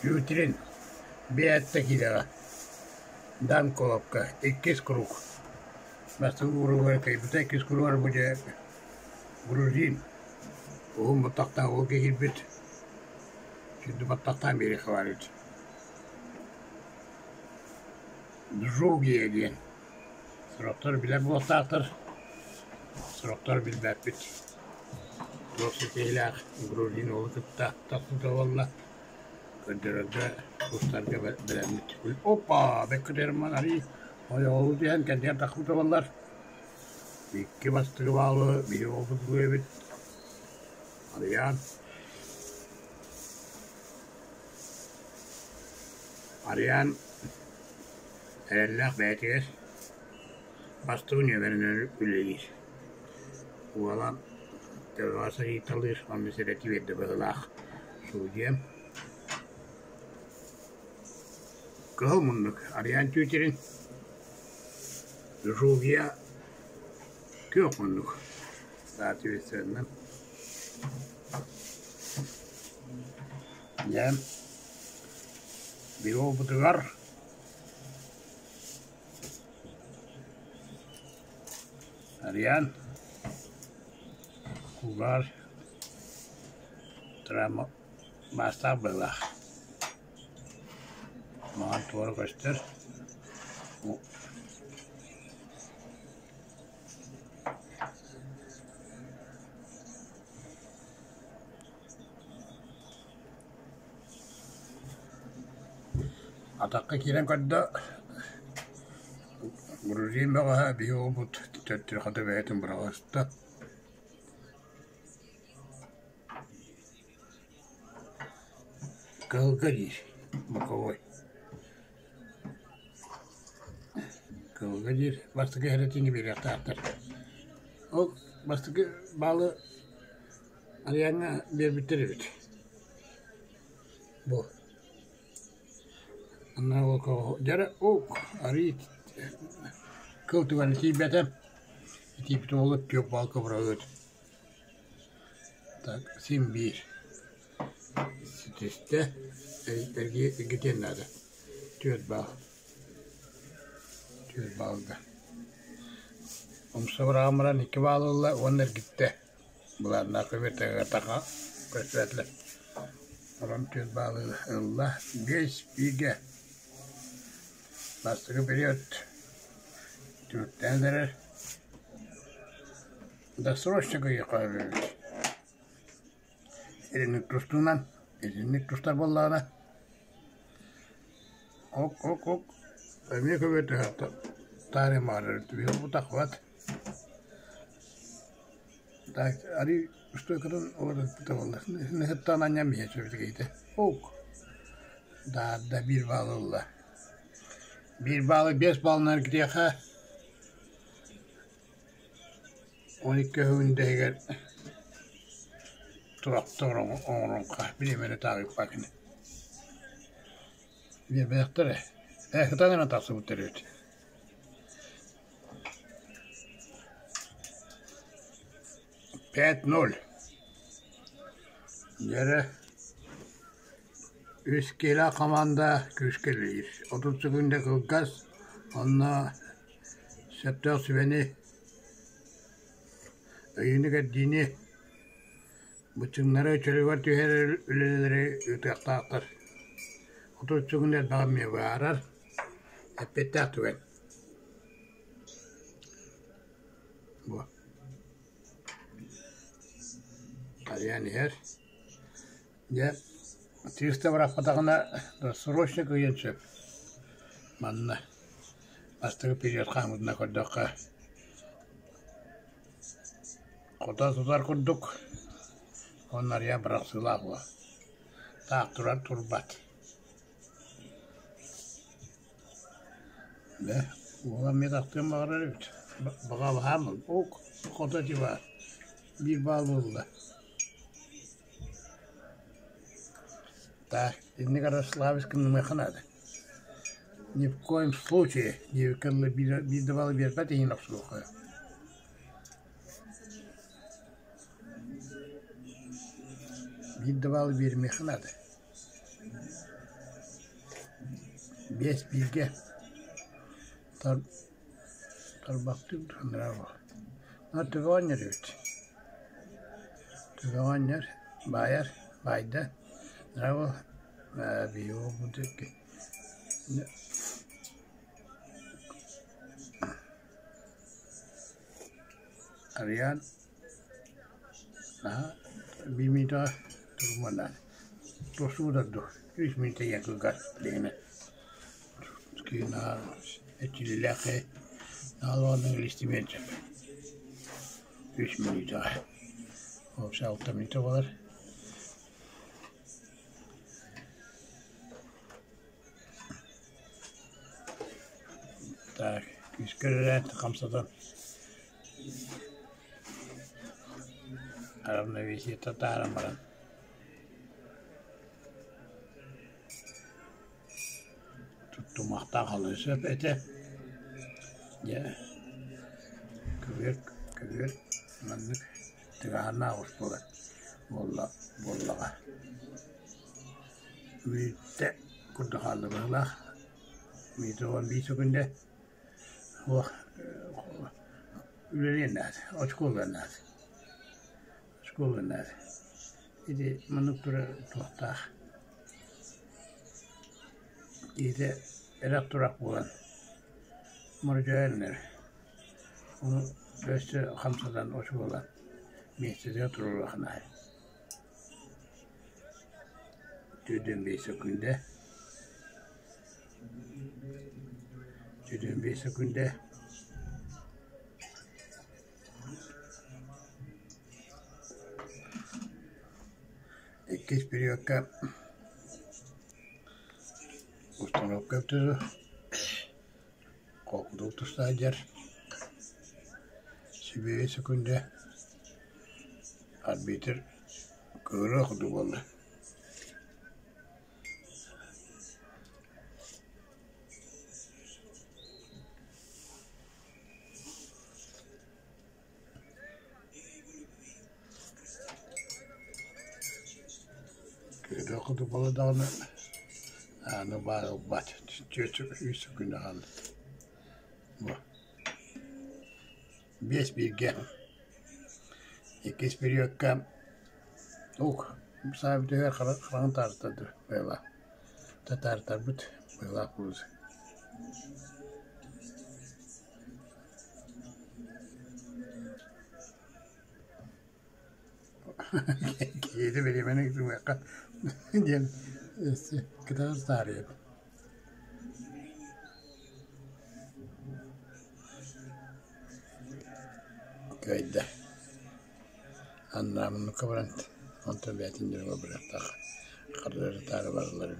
Тютрин Биэттэ киилэҕэ Дан Колобка иккис круг бастакы кругар кыайбыта, иккис кругар бу дьэ грузин уһун баттахтаах уол киирбит, сүрдү баттахтаан биэриэххэ баар эбит. Джугия диэн сорохтор билэр буолуохтаахтар, сорохтор билбэппит. Туох ситиһиилээх грузин уолу кытта тахсыбыта буолла. Көрдөрөргө, устарга бэлэммит. Опа! Бэккэ Дерман арый ойоҕолуу түһэн кэннигэр тахсыбыта буоллар. Икки бастакы баалы биһи уолбут бу эбит. Арыйаан. Арыйаан эрэллээх бэйэтигэр бастакы нүөмэринэн үлэлиир. Уола төбөҕө сырыйталыыр, онно сэрэтии биэрдэ быһыылаах судьуйам. Кыһыл муннук Арыйаан Тютрин, Жугия күөх муннук соответственно. Дьэ, бюробутугар Арыйаан кулгаар травма маастаах быһыылаах. Маҥан туора көстөр. Атахха киирэн көрдө, грузин бөҕөһө биһи уолбут төттөрү хата бэйэтин быраҕыста. Кыһылга диир, боковой. Кыһылга диир, бастакы иһэрэтиини биэриэхтээхтэр. Ол бастакы баалы Арыйааҥҥа биэрбиттэр эбит. Бу Дьэ арыый кыл түгэнэ тиийбэтэ, тиийбит уолу түөрт балка быраҕыт. Так син биир ситистэ, эргитиэн наада. Түөрт баал. Түөрт баалга. Умса быраҕан баран икки баал ылла уонна эргиттэ. Былааннаах көбүөртэ көстүбэтилэр. Онон түөрт баалы ылла. Биэс бииргэ. Бастакы период түмүктээн эрэр. Досрочно кыайыахха эбит. Итинник тустуунан, итинник тустар буоллаҕына, ок-ок-ок, эмиэ көбүөртэ таарыймаары бутахпат. Так, арый стойкатын уларыппыта буолла. Ныһыттаан анньан биһиэ сөбүтэ Ок. Даарда биир баал ылла. Биир баалы биэс баалынан эргитиэхэ 12 өһүн иһигэр турахта оҥоруохха бириэмэни таарыйбаккын. Биэрбэтэхтэр ээ. Ээ сытан эрэн тахсыбыттар эбит. 5-0. Дьэрэ үс киилэ хамаанда күүскэ үлэлиир. 30 секунда кылгас, онно сөптөөх сүбэни, ыйыыны-кэрдиини, быччыҥнары чөлүгэр түһэрэр үлэлэри ыытыахтаахтар. 30 секунда элбэҕи эмиэ быһаарар, эппиэттээх түгэн. Бу Арыйан иһэр. Дьэ, тыыста бырахпатаҕына срочно кыайыан сөп. Манна бастакы период хаамыытынан көрдөххө хото тутар курдук уонна арыйан бырахсыылаах буолар. Таах турар турбат. Дьэ, уола эмиэ тахсыан баҕарар эбит. Баҕалаһаам ок, хото типа биир баал буолла. Так, инник Ярославич гыннымыахха наада. Ни в коем случае диэбиккэ дылы биир да баалы биэрбэт иһин охсуохха. Биир да баалы биэримиэххэ наада. Биэс бииргэ тарбахтыыр Төбөҕө анньар эбит, төбөҕө анньар, баайар, баайда Арыйаан наһаа биир мүнүүтэҕэ туруммат тохсубута дуу, үс мүнүүтэ ийэ кылгас билигин эрчиллиилээх киһи наһаа истимиэн сөп үс мүнүүтэҕэ уопсай алта мүнүүтэ буолар. Так күүскэ үлэлээн хамсатан равновесиета таһааран баран туттумахтаах олус сөп этэ. Дьэ көбүөр көбүөр маннык тыҥааһыннаах оскуола буолла буоллаҕа. Мүнүүтэ курдук хаалла быһыылаах. Мүнүүтэ 11 сөкүндэ суох үлэлиэн наада, оскуолалыан наада. Оскуолалыан наада. Ити маннык турар туохтаах киһитэ эрэх-турах буолан мордьойон эрэр. Ону өссө хамсатан оскуола миэстэтигэр туруоруохха наада. 45 сөкүүндэ 45 сөкүүндэ Иккис периодка установка өттүгэр холкутук туста сылдьар Сибиэһэй сөкүүндэ арбитр кыырыах курдук буолла. Кыырыах курдук буолла даҕаны ааны баар ылбат түөрт үс сөкүүндэ хаалла. Бу Биэс бииргэ Иккис периодка ук саабытыгар хараҥа таартарда быһыылаах татаартарбыт быһыылаах курдук. Киһитэ бириэмэни ыытымыахха диэн кытары таарыйабын. Кыайда. Аннаа муннукка баран онтон бэйэтин дьонугар барыахтаах. Хардары-таары бараллар эбит.